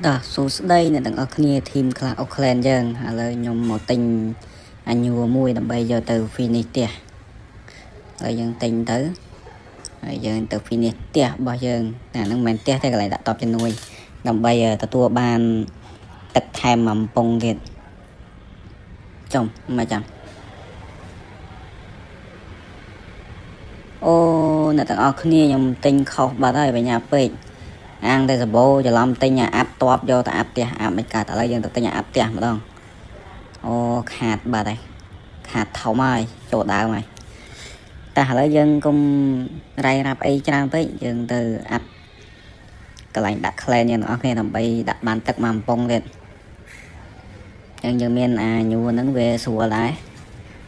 តោះសួស្តីអ្នកទាំងអស់គ្នា team Clash of Clans យើងឥឡូវខ្ញុំមកទិញអាញួរមួយដើម្បីយកទៅ finish ផ្ទះហើយយើងទិញទៅហើយយើងទៅ finish ផ្ទះរបស់យើងតែហ្នឹងមិនមែនផ្ទះទេកន្លែងដាក់តបជំនួយដើម្បីទទួលបានទឹកថែមមួយកំប៉ុងទៀតចំមកចាំអូអ្នកទាំងអស់គ្នាខ្ញុំទិញខុសបាត់ហើយបញ្ញាពេកអាងតែសបោច្រឡំទិញអាអាប់តបយកទៅអាប់ផ្ទះអាប់មិនកើតឥឡូវយើងទៅទិញអាអាប់ផ្ទះម្ដងអូខាតបាត់ហើយខាតធំហើយចូលដើមហើយតែឥឡូវយើងកុំរ៉ៃរ៉ាប់អីច្រើនពេកយើងទៅអាប់កន្លែងដាក់ clan យើងទាំងអស់គ្នាដើម្បីដាក់បានទឹកមួយកំប៉ុងទៀតអញ្ចឹងយើងមានអាញួរហ្នឹងវាស្រួលដែរ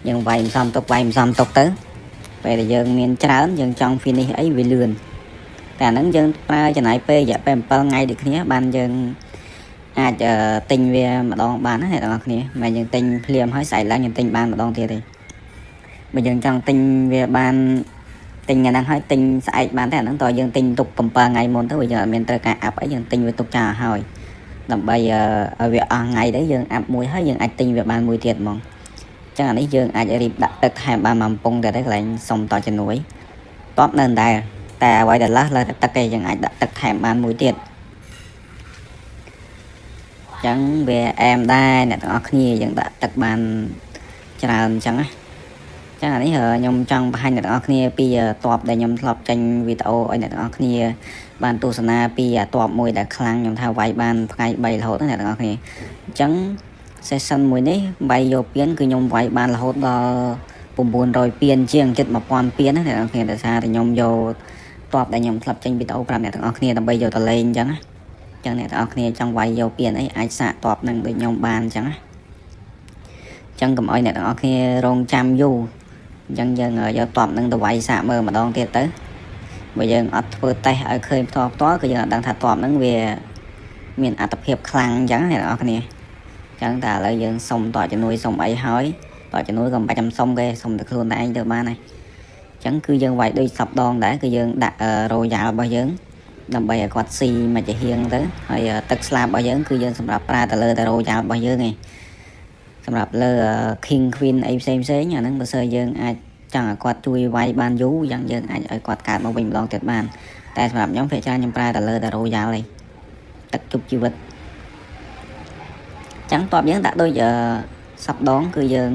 យើងវាយមិនសំទុកវាយមិនសំទុកទៅពេលដែលយើងមានច្រើនយើងចង់ finish អីវាលឿនតែអាហ្នឹងយើងប្រើចំណាយពេលរយៈពេល7ថ្ងៃដូចគ្នាបានយើងអាចទិញវាម្ដងបានណាអ្នកទាំងអស់គ្នាមិនយើងទិញភ្លាមហើយស្អែកឡើងយើងទិញបានម្ដងទៀតទេបើយើងចង់ទិញវាបានទិញថ្ងៃហ្នឹងហើយទិញស្អែកបានតែអាហ្នឹងតើយើងទិញទុក7ថ្ងៃមុនទៅវាយើងអត់មានត្រូវការ up អីយើងទិញវាទុកចោលហើយដើម្បីឲ្យវាអស់ថ្ងៃទៅយើង up មួយហើយយើងអាចទិញវាបានមួយទៀតហ្មងចឹងអានេះយើងអាចរៀបដាក់ទឹកថែមបានមួយកំប៉ុងទៅកន្លែងសុំតជំនួយតបនៅដែរតែអ្វីដែលលើសលើតែទឹកទេយើងអាចដាក់ទឹកថែមបានមួយទៀតចឹងវាអែមដែរអ្នកទាំងអស់គ្នាយើងដាក់ទឹកបានច្រើនចឹងណាចឹងអានេះខ្ញុំចង់បង្ហាញអ្នកទាំងអស់គ្នាពីតបដែលខ្ញុំធ្លាប់ចេញវីដេអូឲ្យអ្នកទាំងអស់គ្នាបានទស្សនាពីអាតបមួយដែលខ្លាំងខ្ញុំថាវាយបានថ្ងៃ3រហូតណាអ្នកទាំងអស់គ្នាអញ្ចឹង session មួយនេះវាយយកពៀនគឺខ្ញុំវាយបានរហូតដល់900ពៀនជាងជិត1000ពៀនណាអ្នកទាំងអស់គ្នាដោយសារតែខ្ញុំយកតបដែលខ្ញុំធ្លាប់ចេញវីដេអូប្រាប់អ្នកទាំងអស់គ្នាដើម្បីយកទៅលេងអញ្ចឹងណាចឹងអ្នកទាំងអស់គ្នាចង់វាយយកពៀនអីអាចសាកតបនឹងដូចខ្ញុំបានអញ្ចឹងណាចឹងកុំឲ្យអ្នកទាំងអស់គ្នារងចាំយូរអញ្ចឹងយើងយកតបនឹងទៅវាយសាកមើលម្ដងទៀតទៅបើយើងអត់ធ្វើតេស្តឲ្យឃើញផ្ទាល់ផ្ទាល់គឺយើងអត់ដឹងថាតបនឹងវាមានអត្ថភាពខ្លាំងអញ្ចឹងអ្នកទាំងអស់គ្នាចឹងតែឥឡូវយើងសុំតជំនួយសុំអីហើយតជំនួយក៏មិនបាច់ចាំសុំគេសុំតែខ្លួនតែឯងទៅបានហើយចឹងគឺយើងវាយដូចសពដងដែរគឺយើងដាក់ royal របស់យើងដើម្បីឲ្យគាត់ស៊ីមកជាហៀងទៅហើយទឹកស្លាបរបស់យើងគឺយើងសម្រាប់ប្រើទៅលើតែ royal របស់យើងឯងសម្រាប់លើ king queen អីផ្សេងផ្សេងអាហ្នឹងបើសិនយើងអាចចង់ឲ្យគាត់ជួយវាយបានយូរយ៉ាងយើងអាចឲ្យគាត់កើតមកវិញម្ដងទៀតបានតែសម្រាប់ខ្ញុំភាគច្រើនខ្ញុំប្រើតែលើតែ royal ឯងទឹកជប់ជីវិតចឹងតបយើងដាក់ដូចសប្ដងគឺយើង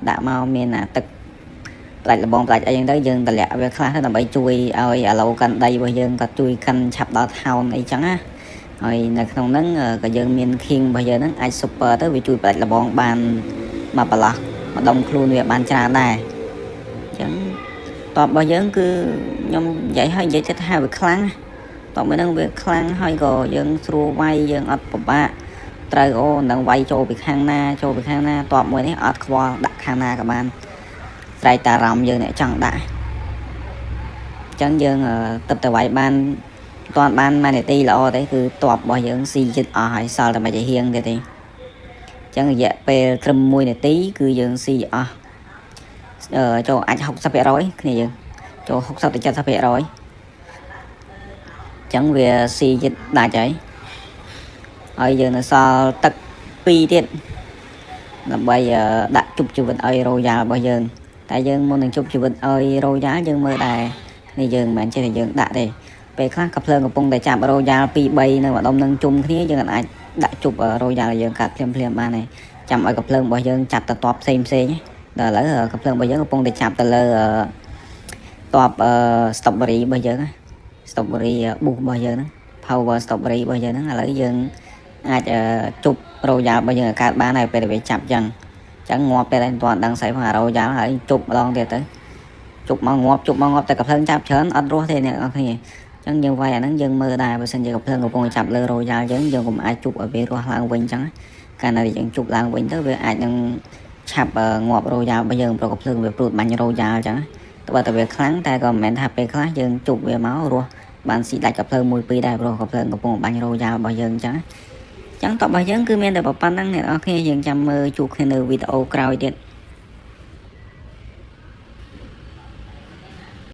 ដាក់មកមានអាទឹកផ្ដាច់លបងផ្ដាច់អីហ្នឹងទៅយើងតម្លាក់វាខ្លះទៅដើម្បីជួយឲ្យអាឡូកាន់ដីរបស់យើងក៏ជួយកាន់ឆាប់ដល់ថោនអីចឹងណាហើយនៅក្នុងហ្នឹងក៏យើងមាន king របស់យើងហ្នឹងអាច super ទៅវាជួយផ្ដាច់លបងបានមកប្រឡោះម្ដុំខ្លួនវាបានច្រើនដែរអញ្ចឹងតបរបស់យើងគឺខ្ញុំនិយាយឲ្យនិយាយទៅថាវាខ្លាំងតបមួយហ្នឹងវាខ្លាំងហើយក៏យើងស្រួលវាយយើងអត់ពិបាកត្រូវអូនឹងវាយចូលពីខាងណាចូលពីខាងណាតបមួយនេះអត់ខ្វល់ដាក់ខាងណាក៏បានស្រែកតារម្មណ៍យើងអ្នកចង់ដាក់អញ្ចឹងយើងទឹកទៅវាយបានតាន់បានមួយនាទីល្អទេគឺតបរបស់យើងស៊ីជិតអស់ហើយសល់តែមួយចំហៀងទៀតទេអញ្ចឹងរយៈពេលត្រឹម1នាទីគឺយើងស៊ីអស់ចូលអាច60%គ្នាយើងចូល60ទៅ70%អញ្ចឹងវាស៊ីជិតដាច់ហើយហើយយើងនៅសល់ទឹក2ទៀតដើម្បីដាក់ជប់ជីវិតឲ្យ royal របស់យើងតែយើងមុននឹងជប់ជីវិតឲ្យ royal យើងមើលដែរនេះយើងមិនមែនចេះតែយើងដាក់ទេពេលខ្លះកាភ្លើងកំពុងតែចាប់ royal 2 3នៅម្ដុំនឹងជុំគ្នាយើងអាចដាក់ជប់ royal ឲ្យយើងកាត់ភ្លាមភ្លាមបានទេចាំឲ្យកាភ្លើងរបស់យើងចាប់ទៅតបផ្សេងផ្សេងដល់ឥឡូវកាភ្លើងរបស់យើងកំពុងតែចាប់ទៅលើតប strawberry របស់យើង strawberry boost របស់យើងហ្នឹង power strawberry របស់យើងហ្នឹងឥឡូវយើងអាចជប់ royal របស់យើងឲ្យកើតបានហើយពេលដែលវាចាប់ចឹងចឹងងាប់ពេលតែមិនទាន់ដឹងស្អីផងអា royal ហើយជប់ម្ដងទៀតទៅជប់មកងាប់ជប់មកងាប់តែកាភ្លើងចាប់ច្រើនអត់រស់ទេអ្នកនរគ្នាចឹងយើងវាយអាហ្នឹងយើងមើលដែរបើសិនជាកាភ្លើងកំពុងចាប់លើ royal យើងយើងកុំអាចជប់ឲ្យវារស់ឡើងវិញចឹងកាលណាយើងជប់ឡើងវិញទៅវាអាចនឹងឆាប់ងាប់ royal របស់យើងព្រោះកាភ្លើងវាព្រួតបាញ់ royal ចឹងតែបើតែវាខ្លាំងតែក៏មិនមែនថាពេលខ្លះយើងជប់វាមករស់បានស៊ីដាច់កាភ្លើងមួយពីរដែរព្រោះកាភ្លើងកំពុងបាញ់ royal របស់យើងចឹងចឹងតបរបស់យើងគឺមានតែប៉ុណ្្នឹងអ្នកនរគ្នាយើងចាំមើលជួបគ្នានៅវីដេអូក្រោយទៀត។